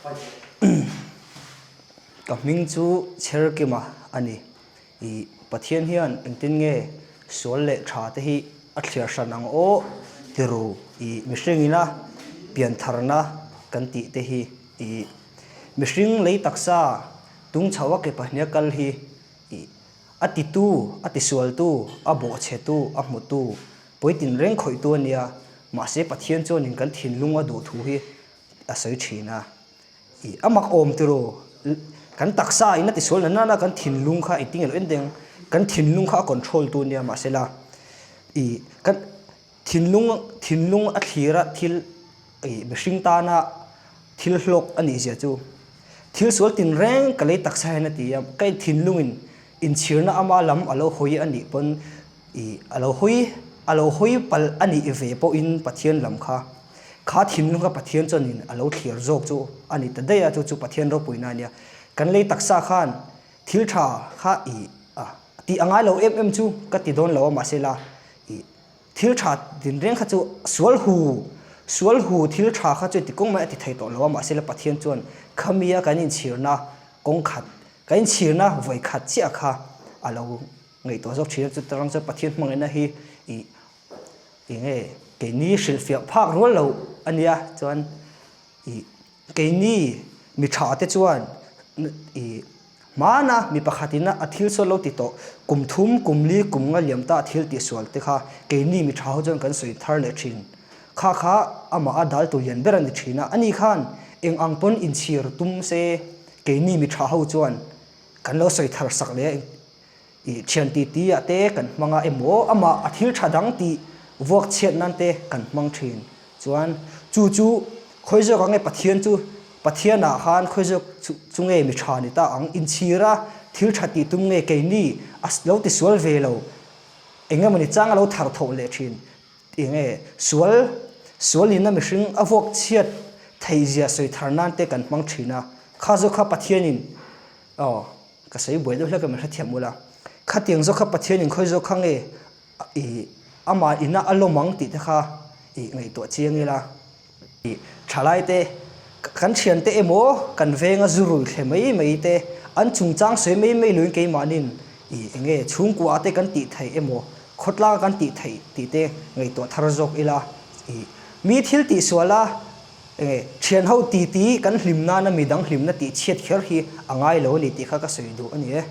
Ka hming chu Cherkima a ni. I Pathian hian engtin nge sual leh tha te hi a thliar hran ang aw ti ru. I mihring ina piantharna kan tih te hi i mihring lei taksa tung chho a ke pahniha kal hi i a titu, a tisualtu, a bawhchhetu, a hmutu, puitin reng khawihtu a nia. Mahse Pathian chuanin kan thinlung a duh thu hi a sawi thin a. I a mak awm tiraw? Kan taksa in a tisual na nana kan thinlung kha engtin nge lo en deng? Kan thinlung kha a control tu ania mahsela i kan thinlung thinlung a thlir a thil i mihring tana thil hlawk a nih zia chu thil sual tinreng ka lei taksa hian a ti a, ka thinlung in inchhirna ama lam a lo hawi a nih pawn I a lo hawi a lo hawi palh a nih ve pawhin Pathian lam kha kha thinlung kha Pathian chuanin a lo thlir zawk chu a ni ta daih a, chu chu Pathian ropuina a nia. Kan lei taksa khan thil tha kha i a tih a ngai lo em em chu ka ti dawn lo a, mahse la i thil tha dinreng kha chu sual hu sual hu thil tha kha chu ti kawng mai a ti thei tawh lo a, mahse la Pathian chuan khamia kan inchhirna kawng khat kan inchhirna vawi khat chiah kha a lo Ngaihtuah zawk thin a, chuta rang chuan Pathian hmangaihna hi ih eng nge keini hrilhfiah phak rual lo a nia, chuan ih keini mi tha te chuan ih hmana mi pakhatin a thil sual lo ti tawh kum thum kum li kum nga liam ta thil tih sual te kha keini mi tha ho chuan kan sawi thar leh thin. Kha kha amah a dal tu lian ber a ni thin a, ani khan eng ang pawn inchhir tum se keini mi tha ho chuan kan lo sawi thar sak leh a. I thian titi ah te kan hmang a emaw amah a thil tha dang tih vuak chhiat nan te kan hmang thin. Chuan chu chu khawi zawk ang nge Pathian chu Pathian ah khan khawi zawk chu chu nge mi tha ni ta ang inchhir a thil tha tih tum nge keini a lo ti sual ve lo eng emawni chang a lo thar thawh leh thin eng nge sual sual in a mihring a vuak chhiat theih zia sawi thar nan te kan hmang thin a kha zawk kha Pathian in aw Ka sawi buai deuh hlek a, min hrethiam ula. Khatiang zawk kha Pathian in khawi zawk kha nge i amah ina a lawm ang tih te kha i ngaihtuah chiang ila. I thalai te, kan thian te emaw kan venga zu rui thle mai mai te, an chungchang sawi mai mai luin keimahnin i enge chhungkua te kan tih theih emaw khawtlang kan tih theih tih te ngaihtuah thar zawk ila. I mi thil tihsual a Enge, thianho titi kan hlim nana midang hlimna tih chhiat kher hi a ngai lo a ni tih kha ka sawi duh a ni e.